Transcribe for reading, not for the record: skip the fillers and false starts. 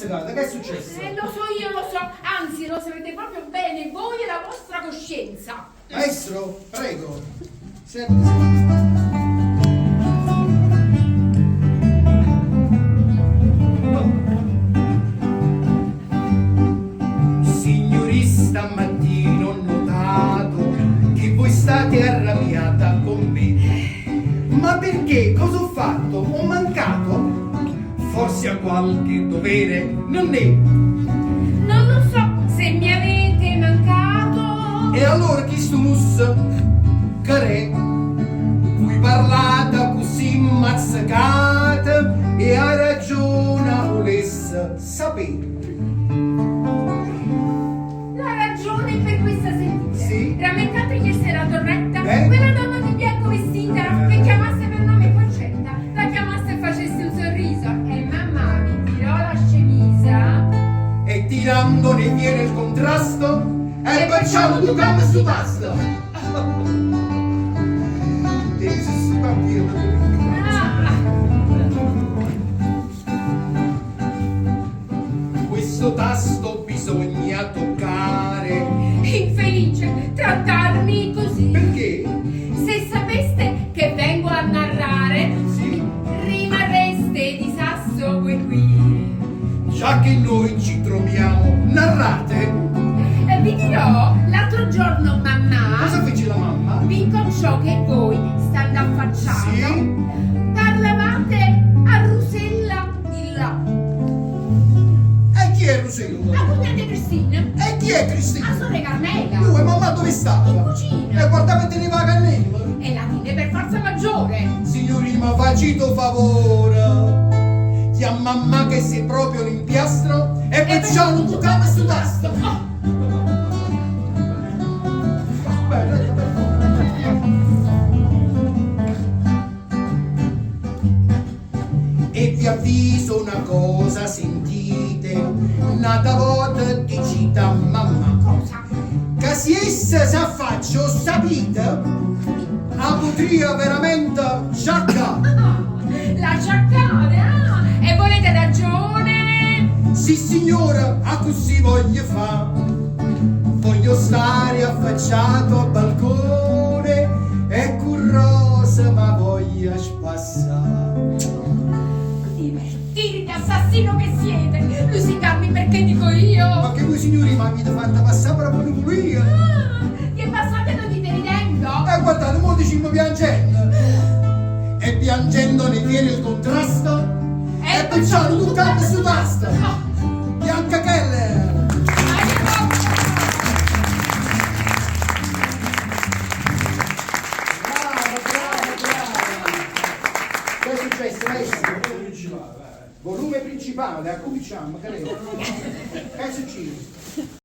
mazzicata, che è successo? Lo so io, lo so, anzi lo sapete proprio bene voi e la vostra coscienza. Maestro, prego. Senti. Signori, stamattina ho notato che voi state arrabbiata con me. Ma perché? Cosa ho fatto? Ho mancato? Forse a qualche dovere? Non è. Non lo so se mi avete mancato. E allora chi sto mus? Carè, voi parlate così mazzicata e ha ragione volesse sapere. La ragione per questa sentite. Sì. Rammentate ieri sera a Torretta? Eh? Quella donna di bianco vestita che chiamasse per nome Concetta, la chiamasse e facesse un sorriso e mamma mi tirò la scemisa. E tirandone viene il contrasto e facciamo due gambe su tasto. Devi sistemare Ah, Questo tasto bisogna toccare. infelice, trattarmi così. Perché? Se sapeste che vengo a narrare, Sì. rimarreste di sasso voi qui. Già che noi ci troviamo, narrate. E vi dirò, l'altro giorno mamma Cosa fece la mamma? vi inconciò che voi, stando affacciato, Sì. parlavate a Rusella di là. E chi è Rusella? A cognata Cristina, E chi è a Cristina? sorella Carmela. Lui, mamma dove stava? In cucina. E guardava e teneva la cannella. E la tiene per forza maggiore. Signorina, facito favore. Chiama mamma che sei proprio l'impiastro e facciamo un tucamo su tasto. Oh, Bene, bene. E vi avviso una cosa, sentite, nata volta ti cita mamma. cosa? Che se essa s'affaccia, sapete, a potria veramente sciacca. Ah, la ciaccate, ah! E volete ragione? Sì signora, a così voglio fa. Voglio stare affacciato al balcone e con rosa ma voglio spassare. Divertirvi, assassino che siete! Lusingarmi perché dico io! Ma che voi signori mi avete fatta passare proprio pulire? Ah, che passate lo dite ridendo? E guardate, mo diciamo piangendo. E piangendo ne viene il contrasto e facciamo un cambio su tasto. Oh, Bianca Keller! ma che Brava, brava, brava! Che è successo, maestro? Volume principale, vai, vai. Volume principale, a cominciamo, credo. Che è successo?